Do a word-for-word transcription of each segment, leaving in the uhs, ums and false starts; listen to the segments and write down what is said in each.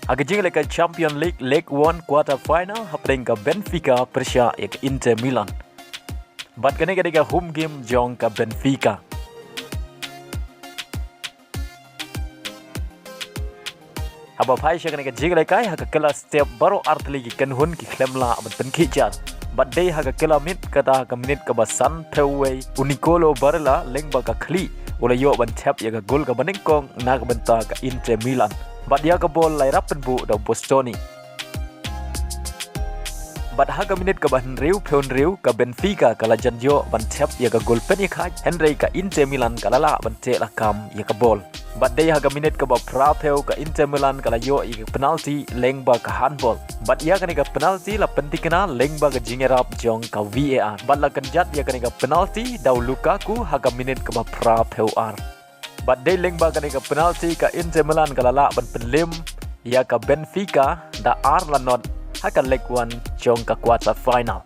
Ha ka jingïalehkai Champion League, League One quarter final, hapdeng ka Benfica pyrshah ïa ka Inter Milan. Bad kane ka dei ka home game jong ka Benfica. Haba phai sha kane ka jingïalehkai, ha ka kylla step baroh artylli ki kynhun ki khlem lah ban pynkhih jar. Bad dei ha ka kylla minit, kata ha ka minit kaba sanphew wei, u Nicolo Barella lyngba ka khlieh u la ïoh ban thep ïa ka gol kaba nyngkong na ka bynta ka Inter Milan. Bad ïa ka bol la ïarap pynbuh da u Bastoni. Bad ha ka minit kaba hynriewphew hynriew, ka Benfica ka la jan ïoh ban thep ïa ka gol pynïakhaid, hynrei ka Inter Milan ka la lah ban teh lakam ïa ka bol. Bad dei ha ka minit kaba phraphew, ka Inter Milan ka la ïoh ïa ka penalti lyngba ka handball. Bad ïa kane ka penalti la pynthikna lyngba ka jingïarap jong ka V A R. Bad la kynjat ïa kane ka penalti da u Lukaku ha ka minit kaba phraphew ar. Bad dei lyngba kane ka penalti, ka Inter Milan ka la lah ban pynlem ïa ka Benfica da ar la not ha ka leg one jong ka quarter final.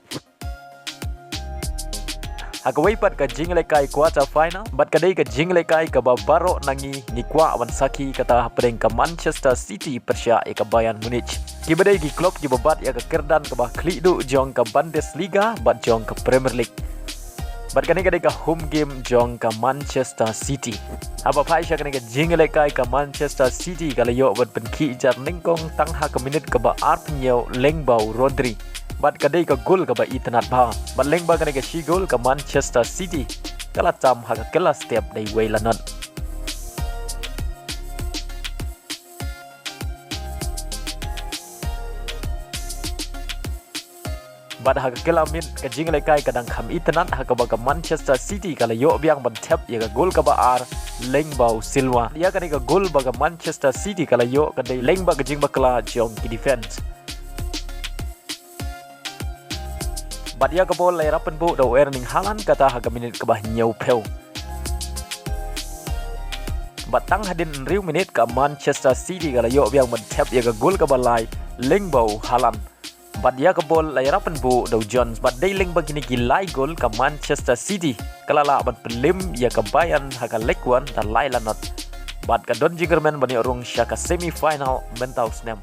Ha kawei pat ka jingïalehkai quarter final, bad ka dei ka jingïalehkai kaba baroh na ngi ngi kwah ban sakhi, kata hapdeng ka Manchester City pyrshah ïa ka Bayern Munich. Kiba dei ki klub kiba bat ïa ka kyrdan kaba khlieh duh jong ka Bundesliga bad jong ka Premier League. Bad kane ka dei ka home game jong ka Manchester City. Haba phai sha kane ka jingïalehkai, ka Manchester City ka la ïoh ban pynkhih jar nyngkong tang ha ka minit kaba arphew hynñiew lyngba u Rodri. Bad ka dei ka gol kaba itynnad bha. Bad lyngba kane ka shi gol, ka Manchester City ka la tam ha ka kylla step da iwei la not. Bad ha ka kylla miet, ka jingïalehkai ka dang kham itynnad, ha kaba ka Manchester City ka la ïoh biang ban thep ïa ka gol kaba ar lyngba u Silva. Ïa kane ka gol ba ka Manchester City ka la ïoh ka dei lyngba ka jingbakla jong ki defense. Bad ïa ka bol la ïarap pynbuh da u Erling Haaland, kata ha ka minit kaba hynñiewphew. Bad tang hadien hynriew minit, ka Manchester City ka la ïoh biang ban thep ïa ka gol kaba lai lyngba u Haaland. Bad ïa ka bol la ïarap pynbuh da u Jones. Bad dei lyngba kine ki lai gol, ka Manchester City ka la lah ban pynlem ïa ka Bayern ha ka leg one da lai la not. Bad ka don jingkyrmen ban ïoh rung sha ka semi final mynta u snem.